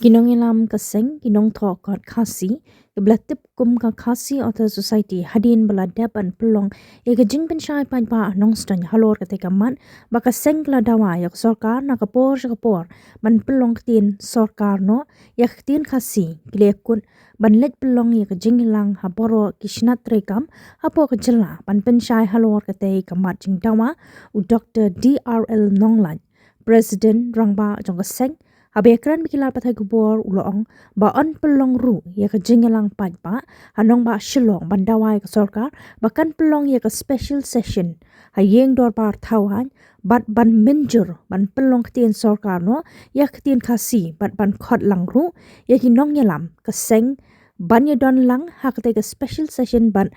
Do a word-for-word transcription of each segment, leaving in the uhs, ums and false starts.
Ki nongïalam ka seng, ki nongthoh kot Khasi, kiba la tip kum ka Khasi Authors Society, hadien ba la dep ban pynlong ïa ka jingpynshai paidbah ha Nongstoiñ halor katei ka mat, ba ka seng ka la dawa ïa ka sorkar na ka por sha ka por ban pynlong ktien sorkar noh ïa ka ktien Khasi, ki la ïakut ban leit pynlong ïa ka jingïalang ha baroh ki shnat treikam hapoh ka jylla ban pynshai halor katei ka mat jingdawa. U Doktor D R L Nonglait, President rangbah jong ka seng, haba ïakren bad ki lad pathai khubor, u la ong ba yn pynlong ruh ïa ka jingïalang paidbah ha nongbah Shillong ban dawa ïa ka sorkar ba kan pynlong ïa ka special session ha ïing dorbar thawaiñ bad ban mynjur ban pynlong ktien sorkar noh ïa ka ktien Khasi, bad ban khot lang ruh ïa ki nongïalam ka seng ban ïadon lang ha katei ka special session, bad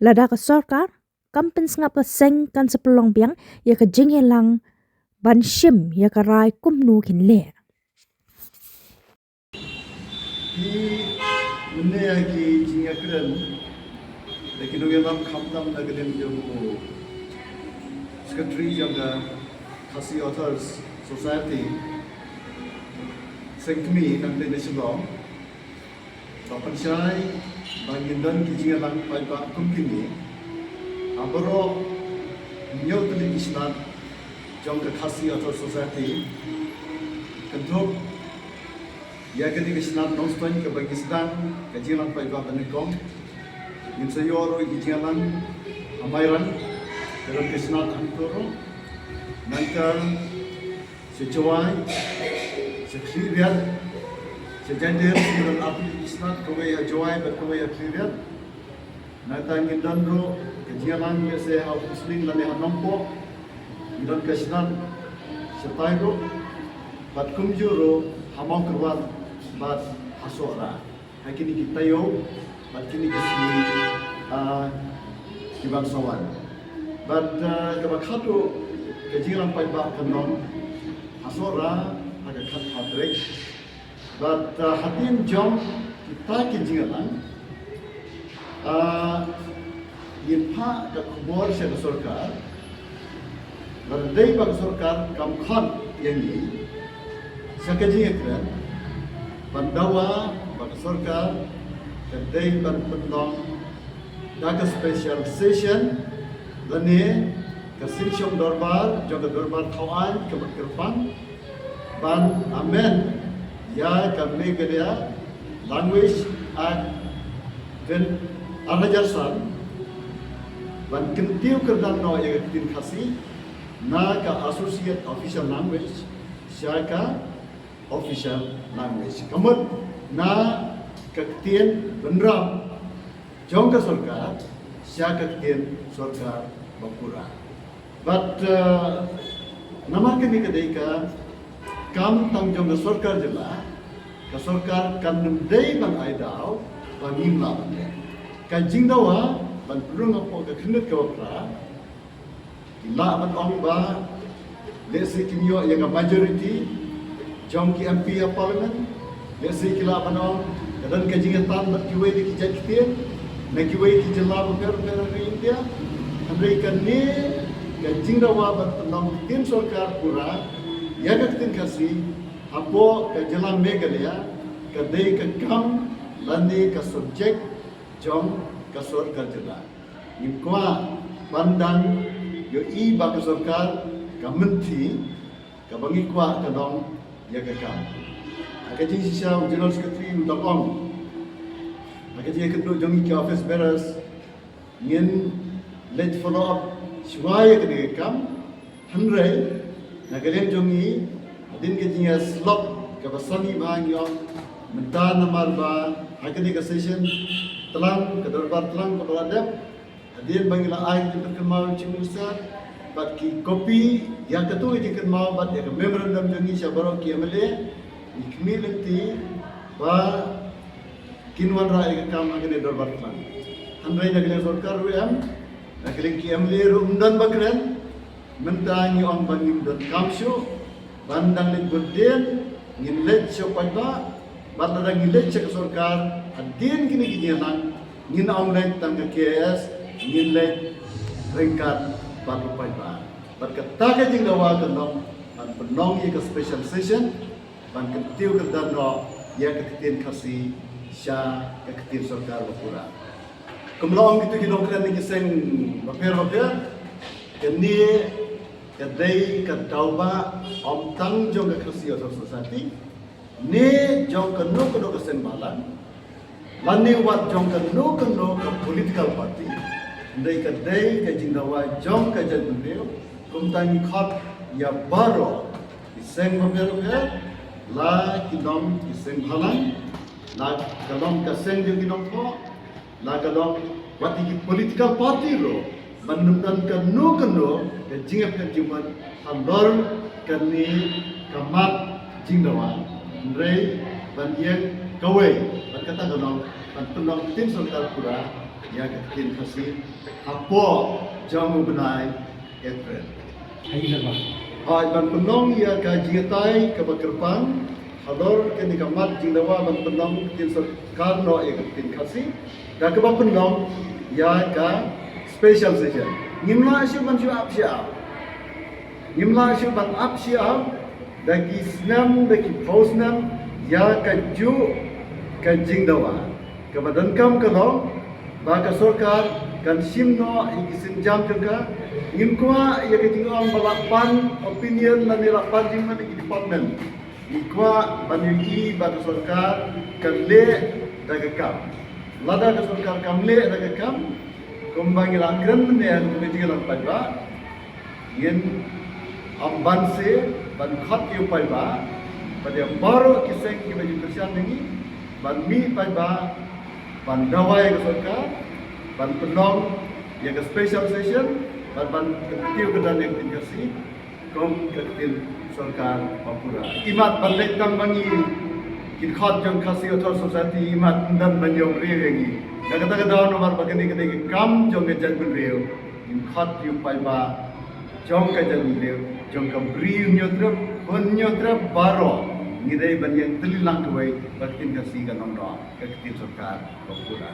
lada ka sorkar kam pynsngap, ka seng kan sa pynlong biang ïa ka jingïalang ban shim ïa ka rai kumno kin leh. Ki mynne ïa ki jingïakren da ki nongïalam, khamtam da ka liang jong u Secretary jong ka Khasi Authors Society, seng kmie nangtei na Shillong, ba pynshai ba ngin don ki jingïalang paidbah kum kine ha baroh hynñiew tylli ki shnat jong ka Khasi Authors Society. Kynthup ïa kane ka shnat Nongstoiñ kaba ngi sdang ka jingïalang paidbah ba nyngkong, ngin sa ïoh ruh ki jingïalang ha Mairang, ka don ka shnat hangto ruh. Nangta sha Jowai, sha Khliehriat, sha Jaiñtia, sha Jaiñtia, sha Khliehriat, kawei ha Jowai bad kawei ha Khliehriat. Nangta ngin don ruh ka jingïalang lehse ha Phutsling lane ha Nongpoh. Ngin don ka shnat shatai ruh, bad kumjuh ruh ha Mawkyrwat bad ha Sohra. Ha kine ki taïew bad kine ki sngi, ah, ki ban sa wan. Bad, ah, kaba khadduh ka jingïalang paidbah kan long ha Sohra ha ka khatphra tarik. Bad, ah, hadien jong kita ki jingïalang, ah, ngin phah ka khubor sha ka sorkar. Lada dei ba ka sorkar kam khot ïa ngi sha ka jingïakren, ban dawa ba ka sorkar ka dei ban pynlong da ka special session lane ka synshong dorbar jong ka dorbar thawaiñ kaba kyrpang ban amend ïa ka Meghalaya Language Act, ken ar hajar san, ban kyntiew kyrdan noh ïa ka ktien Khasi na ka Associate Official Language sha ka Official Language. Ka mut na ka ktien bynrap jong ka sorkar sha ka ktien sorkar ba pura. Bad, eh, namar kane ka dei ka kam tang jong ka sorkar jylla, ka sorkar kan ym dei ban ai daw ba ngim lah ban leh. Ka jingdawa ban pynrung hapoh ka khyrnit kaba phra, ki lah ban ong ba lehse kin ïoh ïa ka majority jong ki M P ha Parliament, lehse ki lah ban ong ka don ka jingïatan bad kiwei de ki jait ktien na kiwei ki jylla bapher bapher ha ri India. Hynrei kane ka jingdawa ban pynlong ktien sorkar pura ïa ka ktien Khasi hapoh ka jylla Meghalaya ka dei ka kam lane ka subject jong ka sorkar jylla. Ngi kwah ban dang ïohi ba ka sorkar ka mynthi kaba ngi kwah ka long ïa ka kam. Ha ka jingshisha u General Secretary u dang ong, ha ka jingïakynduh jong ngi ki office bearers, ngin leit follow up shuwa ïa kane ka kam. Hynrei na ka liang jong ngi, hadien ka jingïasyllok kaba sani ba ngi ong mynta, namar ba ha kane ka session tlang, ka dorbar tlang kaba la dep, hadien ba ngi la ai ka jingpynkynmaw jong u Minister bad ki copy ïa katu ka jingkynmaw bad ïa ka memorandum jong ngi sha baroh ki M L A, ngi khmih lynti ba kin wanrah ïa ka kam ha kane ka dorbar tlang. Hynrei na ka liang sorkar ruh em, na ka liang ki M L A ruh ym don ba kren. Mynta ngi ong ba ngim don kam shuh ban dang leit burdien, ngin leit sha u paidbah. Bad lada ngin leit sha ka sorkar hadien kine ki jingïalang, ngin ym leit tang ka K I S, ngin leit ryngkat bad u paidbah. Bad kata ka jingdawa kan long ban pynlong ïa ka special session ban kyntiew kyrdan noh ïa ka ktien Khasi sha ka ktien sorkar ba pura. Kumba la ong kito ki nongkren na ki seng bapher bapher, kane ka dei ka daw ba ym tang jong ka Khasi Authors' Society, ne jong kano kano ka seng bhalang, lane wat jong kano kano ka political party, hynrei ka dei ka jingdawa jong ka jaitbynriew. Kumta ngi khot ïa baroh ki seng bapher bapher, la ki long ki seng bhalang, la ka long ka seng jong ki nongthoh, la ka long wat ki political party ruh, ban ym don kano kano ka jingïapher jingwan halor kane ka mat jingdawa, hynrei ban ïeng kawei, bad kata ka long ban pynlong ktien sorkar pura ïa ka ktien Khasi hapoh jong u bnai April. Hai, ban pynlong ïa ka jingïatai kaba kyrpang halor kane ka mat jingdawa ban pynlong ktien sorkar noh ïa ka ktien Khasi, da kaba pynlong ïa ka special session. Ngim lah shuh ban shu ap sha ap. Ngim lah shuh ban ap sha ap da ki snem, da ki phew snem ïa kajuh ka jingdawa. Kaba donkam ka long ba ka sorkar kan shim noh ïa ki sienjam jong ka. Ngim kwah ïa ka jingong ba lah pan opinion lane lah pan jingmut ïa ki department. Ngi kwah ban ïohi ba ka sorkar kan leh da ka kam. Lada ka sorkar kam leh da ka kam, kumba ngi la kren mynne ha ka jingïalang paidbah, ngin ym banse ban khot ïa u paidbah, bad ïa baroh ki seng kiba ju kyrshan ïa ngi, ban mih paidbah ban dawa ïa ka sorkar ban pynlong ïa ka special session, bad ban kyntiew kyrdan ïa ka ktien Khasi kum ka ktien sorkar ba pura. Imat ban leit tang ba ngi ki dkhot jong Khasi Authors' Society, imat ym don ban ïoh briew ïa ngi. Na kata ka daw, namar ba kane ka dei ka kam jong ka jaitbynriew, ngin khot ïa u paidbah jong ka jaitbynriew, jong ka Bri Hynñiewtrep, Hynñiewtrep baroh, ngi dei ban ïeng tylli lang kawei ba ka ktien Khasi kan long noh ka ktien sorkar ba pura.